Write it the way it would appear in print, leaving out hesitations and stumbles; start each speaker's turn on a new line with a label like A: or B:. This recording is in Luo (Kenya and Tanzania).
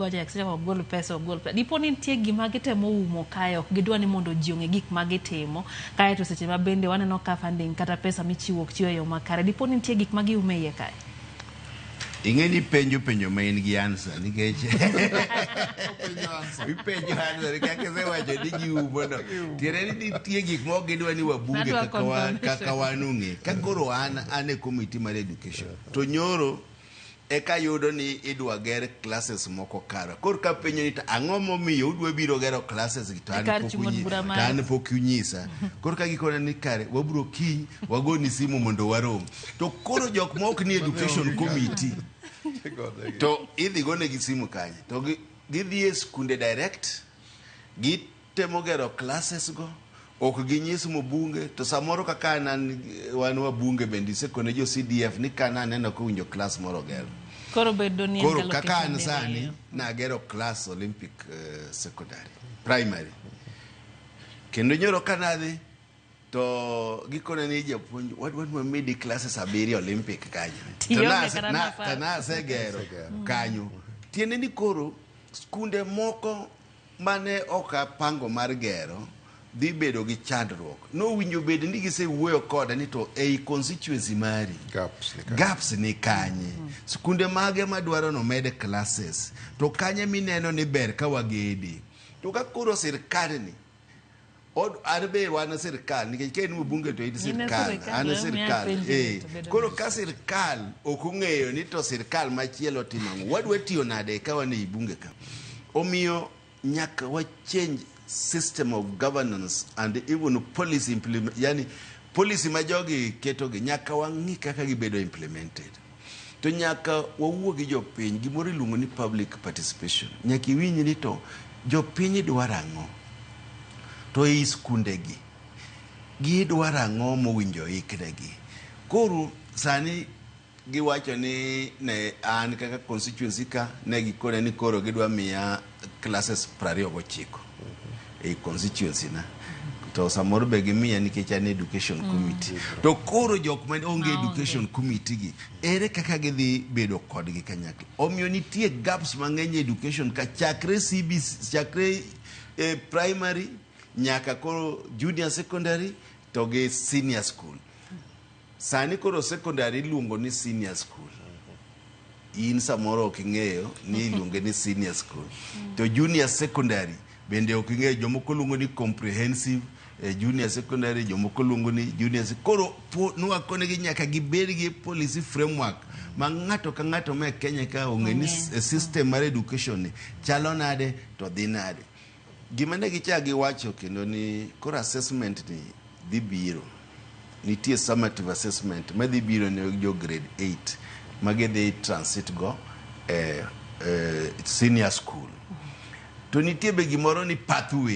A: Wacho Exchequer ok gol pesa, ok gol pesa. Dipo ni nitie gima gitemo umo kae, ok gidwa ni mondo ji ong'e gik ma gitimo. Kae to seche ma bende waneno ka funding kata pesa michiwo ok chiw e yo makare. Dipo ni nitie gik ma giumo e iye kae.
B: Ing'e ni ipenjo penjo ma in gi answer nikech ipenjo answer kaka isewacho ni giumo no. Tiende ni nitie gik ma ok gidwa ni wabunge
A: Adwa
B: kaka wa,
A: confirmation.
B: kaka wan ong'e. Ka koro an e committee mar education to nyoro eka yudo ni idwa ger classes moko kara. Koro ka penjo ni to ang'o momiyo udwa biro gero classes gi to an
A: Kar
B: pok
A: chung' od
B: unyi-
A: bura
B: to
A: mar-
B: an pok unyisa. Koro ka gikona ni kare wabro kiny wagoni simu mondo warom. To koro jok ma ok ni education committee to idhi gonegi simu kanye? To gidhi e skunde direct gitemo gero classes go ok ginyis mbunge to samoro kaka an wan wabunge bende isekone jo CDF ni kana aneno kowinjo class moro ger.
A: Koro bedo ni en
B: Koro
A: gi
B: kaka an
A: allocation
B: sani
A: diriyo.
B: nagero class Olympic secondary primary kendo nyoro kanadhi to gikone ni japuonj wadwa ni wamedi classes 7 Olympic kanyo to
A: Tionge kata nafas.
B: to nasegero kanyo tiende ni koro skunde moko mane ok apango mar gero dhi bedo gi chandruok nowinjo bed ni gisewuoyo koda ni to ei constituency mari
C: Gaps ni kanye.
B: gaps ni kanye skunde mage madwaro nomed classes to kanye mineno ni ber ka wagede to ka koro sirkal ni an be wan sirkal nikech ka in mbunge to in
A: In e
B: sirkal
A: sirkal,
B: an
A: emiyo
B: sirkal
A: apenji
B: eh
A: to bedo
B: koro
A: ni-
B: ka sirkal ok ong'eyo ni to sirkal machielo timo ang'o wadwa tiyo nade ka wan ei bunge ka omiyo nyaka wa change system of governance and even policy implement yani policy ma jogi ketogi nyaka wang'i kaka gibedo implemented to nyaka wawuo gi jopiny gimoro iluongo ni public participation nyaka iwinj ni to jopiny dwaro ang'o to ei skundegi gidwaro ang'o mowinjo iknegi koro sani giwacho ni ne an kaka constituency ka ne gikone ni koro gidwa miya classes 29 ei constituency na to samoro be gimiya nikech an education committee to koro jok ma onge
A: Maonge.
B: education committee gi ere kaka gidhi bedo kodgi kanyakla omiyo nitie gaps mang'eny e education ka chakre CBC chakre primary nyaka koro junior secondary to gi senior school sani koro secondary iluongo ni senior school in samoro ok ing'eyo ni iluonge ni senior school to junior secondary bende ok ing'eyo jomoko luongo ni comprehensive junior secondary jomoko luongo ni junior koro nwakonegi nyaka gibed gi policy framework ma ng'ato ka ng'ato ma e Kenya ka ong'e ni system mar education ni chalo nade to dhi nade gima ne gichak giwacho kendo ni koro assessment ni dhi biro nitie summative assessment madhi biro ne jo grade 8 ma gidhi transit go e senior school to nitie be gimoro ni pathway.